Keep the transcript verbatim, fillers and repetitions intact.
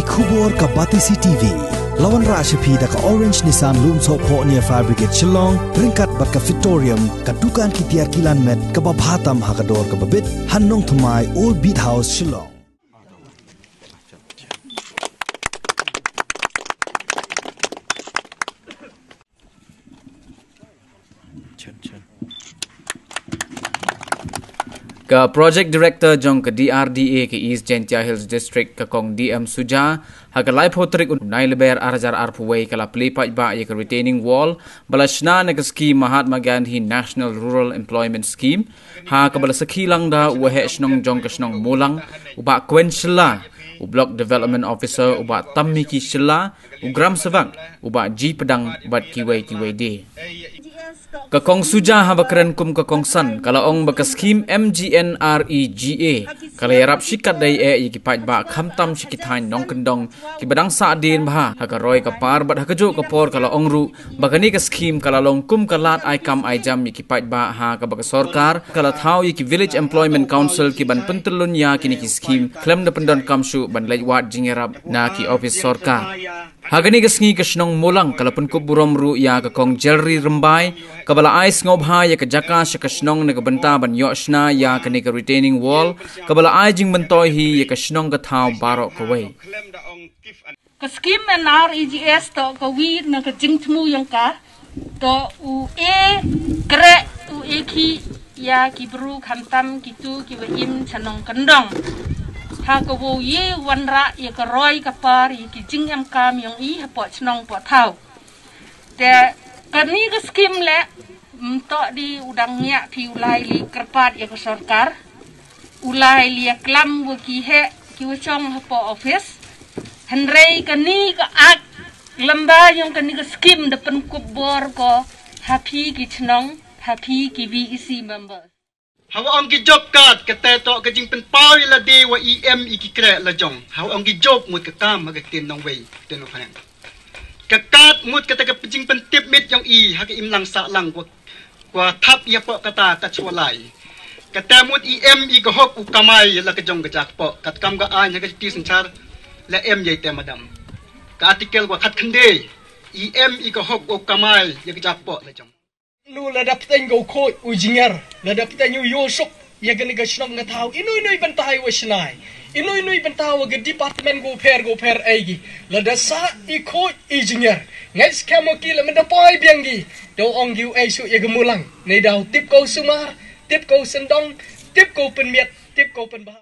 Khubor ka Batesi T V. La wanrah sha phi da ka Orange Nissan Lumsohphoh near Fire Brigade Shillong, ryngkat bad ka Victorium, ka dukan ki tiar kilan met kaba bha tam ha ka dor kaba bit, ha Nongthymmai, Old Beat House, Shillong. Ka Project Director jong ka D R D A ka East Jaintia Hills District, ka Kong D M Suja, ha ka laiphew tarik u Nailaber ar hajar arphew wei, ka la plie paidbah ïa ka retaining wall ba la shna na ka skhim Mahatma Gandhi National Rural Employment Scheme, ha kaba la sakhi lang da u Waheh Shnong jong ka shnong Mawlang, u Bah Kwen Shylla, u Block Development Officer, u Bah Tammiki Shylla, u Gram Sevak, u Bah G Pdang, bad kiwei kiwei de. Ka Kong Suja haba kren kum ka kongsan, ka la ong ba ka skhim M G N R E G A ka la ïarap shikatdei eh ïa ki paidbah, khamtam sha ki thaiñ nongkyndong kiba dang sahdien bha ha ka roi ka par, bad ha kajuh ka por ka la ong ruh ba kane ka skhim ka la long kum ka lad ai kam ai jam ïa ki paidbah, ha kaba ka sorkar ka la thaw ïa ki Village Employment Council ki ban pyntyllun ïa kine ki skhim, khlem da pyndonkam shuh ban leit wad jingïarap na ki ophis sorkar. Ha kane ka sngi ka shnong Mawlang ka la pynkup burom ruh ïa ka Kong Jelry Rymbai, kaba la ai sngewbha ïa ka jaka sha ka shnong na ka bynta ban ïoh shna ïa kane ka retaining wall, kaba la ai jingmyntoi hi ïa ka shnong ka thaw baroh kawei. Ka skhim N R E G S toh ka wi na ka jingthmu ïong ka, toh u e kreh u e khih ïa ki bru, khamtam kitu kiba im sha nongkyndong, ha ka wow ïe wanrah ïa ka roi ka par ïa ki jingem kam ïong i hapoh shnong poh thaw. Te kane ka skhim leh, ym toh dei u dang ngiah phi u lai leit kyrpad ïa ka sorkar, u lai leit klam wa ki heh kiwa shong hapoh ophis. Hynrei kane ka ak lamba ïong kane ka skhim da pynkup bor ko ha phi ki shnong, ha phi ki V E C member. Hawa ong ki job card, kata toh ka jingpynpaw ïa lade wa i em i ki kreh la jong. Hawa ong ki job mut ka kam ha ka ktien nongwei, ktien u phareng. Ka card mut kata ka jingpyntip miet ïong i ha ka imlang sahlang, kwa, kwa thap ïa poh kata ka chwa lai. Kata mut i em i ka hok u kamai ïa la ka jong ka jaka poh, katkam ka aiñ ha ka juti synshar la em ïa i te madam. Ka article wa khatkhyndai, i em i ka hok u kamai ïa ka jaka poh la jong. Lu lada pteng ko khoi u jinger, lada pteng u yosuk ïa kane ka shnong ka thaw, ino ino i bynta i wa shnai, ino ino i bynta wa ka department ko pher ko pher ei ki, lada sa i khoi i jinger, ngai skhem ki la mynda poi biang ki, da ong ki u ei suk ïa ka Mawlang, nei daw tip ko sumar, tip ko sendong, tip ko pynmiat, tip ko pynbha.